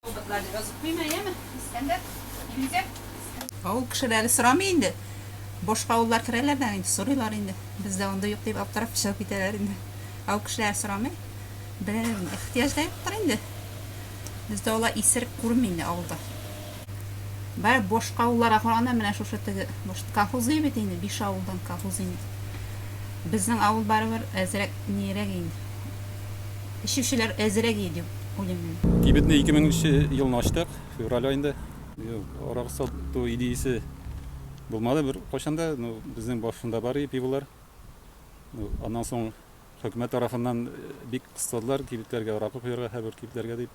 Роботлар дип язып куйма, яме, Искәндәр, Илгизәр. Авыл кешеләре сорамый инде. Башка авыллар керәләр дә инде, сорыйлар инде. Бездә андый юк дип аптырап чыгып китәләр инде. Авыл кешеләре сорамый. Беләләр инде. Ихтыяҗ да юктыр инде. Бездә алай исерек күренми инде авылда. Бары башка авылларга караганда менә шушы теге, может, колхозный бит инде, биш авылдан колхоз инде. Безнең авыл барыбер әзрәк нирәк инде. Эчүчеләр әзрәк иде дип уйлыйм мин. Кибетне 2000 нче елны ачтык, февраль аенда. Юк, аракы сату идеясе булмады бер кайчан да. Ну, безнең башында бар иде пиволар. Ну, аннан соң хөкүмәт тарафыннан бик кыстадылар кибетләргә аракы куярга, һәрбер кибетләргә дип.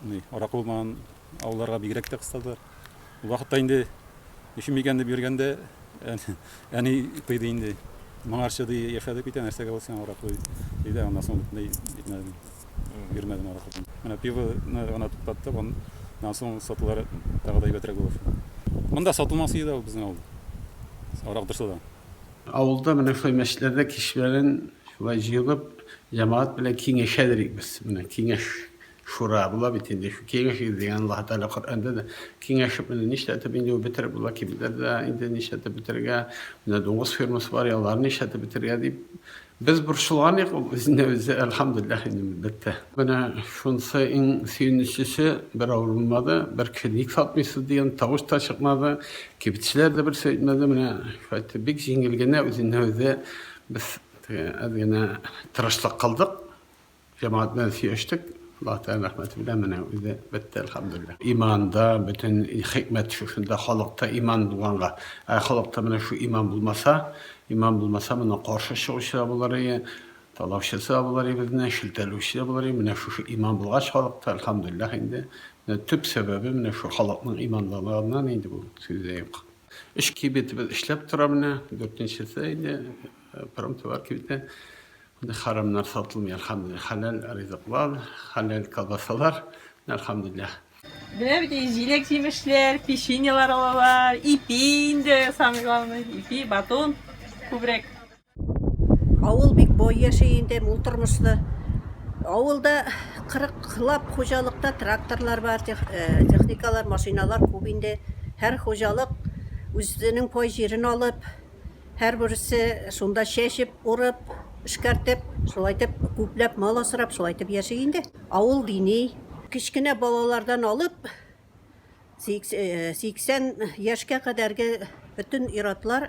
Ни, аракы булмаган авылларга бигрәк тә кыстадылар. Ул вакытта инде өчен микән дип йөргәндә, әни тыйды инде. Моңарчы ди яшәдек бит, нәрсәгә ул сиңа аракы диде, аннан соң бөтенләй итмәдем. Йөрмәдем аракы. Менә пивоны гына туктаттык, аннан соң сатулар тагы да әйбәтрәк булыр. Монда сатылмас иде ул безнең авылда. Аракы торса да. Авылда менә шулай мәчетләрдә кичләрен шулай җыелып, җәмәгать белән киңәшәдер идек без. Менә киңәш, шура була бит инде. Шул киңәшегез дигән Аллаһы Тәгалә Коръәндә дә киңәшеп менә нишләтеп инде ул бетереп була, кибетләрдә инде нишләтеп бетерергә, менә дуңгыз фермасы бар, аларны нишләтеп бетерергә дип без борчылган идек, ул үзенә үзе әлхәмдүлилләһ инде бетте. Менә шунысы иң сөенечлесе, бер авыр булмады, бер кеше ник сатмыйсыз дигән тавыш та чыкмады, кибетчеләр дә берсе әйтмәде, менә шулай итеп бик җиңел генә үзенә үзе без әз генә тырышлык кылдык. Җәмәгать белән сөйләштек, Аллаһ Тәгалә рәхмәте белән менә үзе бетте, әлхәмдүлилләһ. Иманда бөтен хикмәт шушында, халыкта иман булганга. Ә халыкта менә шу иман булмаса, иман булмаса, моны каршы чыгучы да булыр ие, талаучысы да булыр ие безне, шелтәлүче дә булыр ие. Менә шушы иман булгач халыкта, әлхәмдүлилләһ инде, менә төп сәбәбе менә шу халыкның иманлылыгыннан инде бу, сүз дә юк. Өч кибетебез эшләп тора менә, дүртенчесе инде промтовар кибете. Монда харамнар сатылмый, әлхәмдүлилләһ. Хәләл ризыклар, хәләл колбасалар, әлхәмдүлилләһ. Менә бит җиләк-җимешләр, печеньелар алалар, ипи инде, самый главный, ипи, батон күбрәк. Авыл бик бай яши инде, мул тормышлы. Авылда кырыклап хуҗалыкта тракторлар бар, э, техникалар, машиналар күп инде. Һәр хуҗалык үзенең пай җирен алып, Һәрберсе шунда чәчеп, урып, эшкәртеп, шулай итеп күпләп мал асрап, шулай итеп яши инде. Авыл дини. Кечкенә балалардан алып 80 яшькә кадәрге бөтен ир-атлар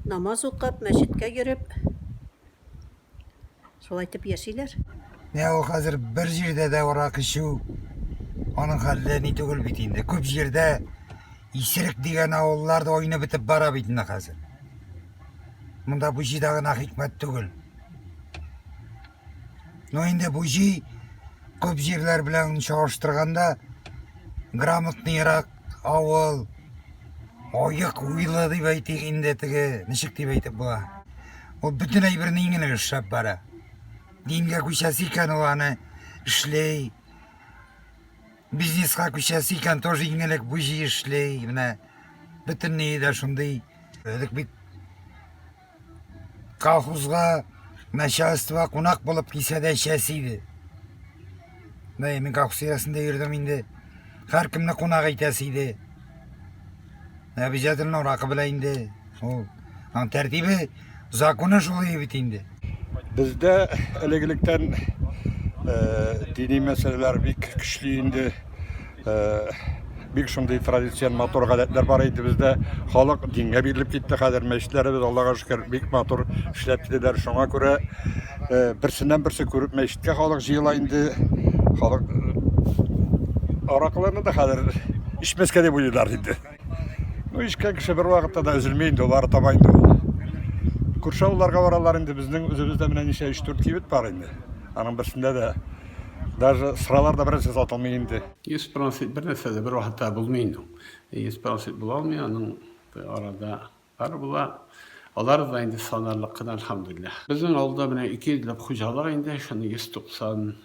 намаз укып, мәчеткә йөреп, шулай итеп яшиләр. Менә ул хәзер бер җирдә дә аракы эчү аның хәлле ни түгел бит инде. Күп җирдә исерек дигән авыллар да айнып бетеп бара бит инде хәзер. Монда Буҗида гына хикмәт түгел. Но инде Буҗи күп җирләр белән чагыштырганда грамотныйрак авыл, аек уйлы дип әйтик инде теге, ничек дип әйтеп була. Ул бөтен әйберне иң элек эшләп бара. Дингә күчәсе икән, ул аны эшли. Бизнеска күчәсе икән, тоже иң элек буҗи эшли. Менә бөтен ние дә шундый. Элек бит колхозга начальство кунак булып килсә дә эчәсе иде. Менә мин колхоз тирәсендә йөрдем инде. Һәркемне кунак итәсе иде. Обязательно аракы белә инде. Ул аның тәртибе, законы шулай бит инде. Бездә элек-электән э, дини мәсьәләләр бик көчле инде. Э, бик шундый традицион матур гадәтләр бар иде бездә. Халык дингә бирелеп китте хәзер. Мәчетләребез, Аллага шөкер, бик матур эшләп китәләр. Шуңа күрә э, берсеннән берсе күреп мәчеткә халык җыела инде. Халык аракыларны да хәзер эчмәскә дип уйлыйлар инде. Ну, эчкән кеше бер вакытта да өзелми инде, ул арытаба инде ул. Күрше авылларга баралар инде, безнең үзебездә менә ничә 3-4 кибет бар инде. Аның берсендә дә даже сыралар да беренче сатылмый инде. 100% бер нәрсә дә бер вакытта булмый инде ул. 100% була алмый, аның арада бар була. Алар да инде санарлык кына, әлхәмдүлилләһ. Безнең авылда менә 200 ләп хуҗалык инде, шуны 190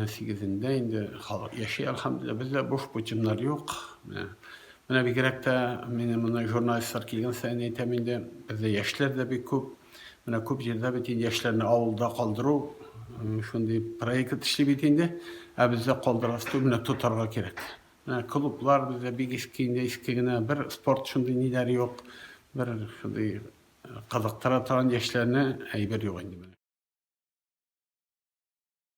Сигезендә инде халык яши, әлхәмдүлилләһ. Бездә буш путемнар юк. Менә, менә бигрәк тә мине моны журналистлар килгән саен әйтәм инде, бездә яшьләр дә бик күп. Менә күп җирдә бит инде яшьләрне авылда калдыру шундый проект эшли бит инде. Ә бездә калдырасы түгел, менә тотарга кирәк. Менә клублар бездә бик иске инде, иске генә. Бер спорт шундый ниләр юк. Бер шундый кызыктыра торган яшьләрне әйбер юк инде менә.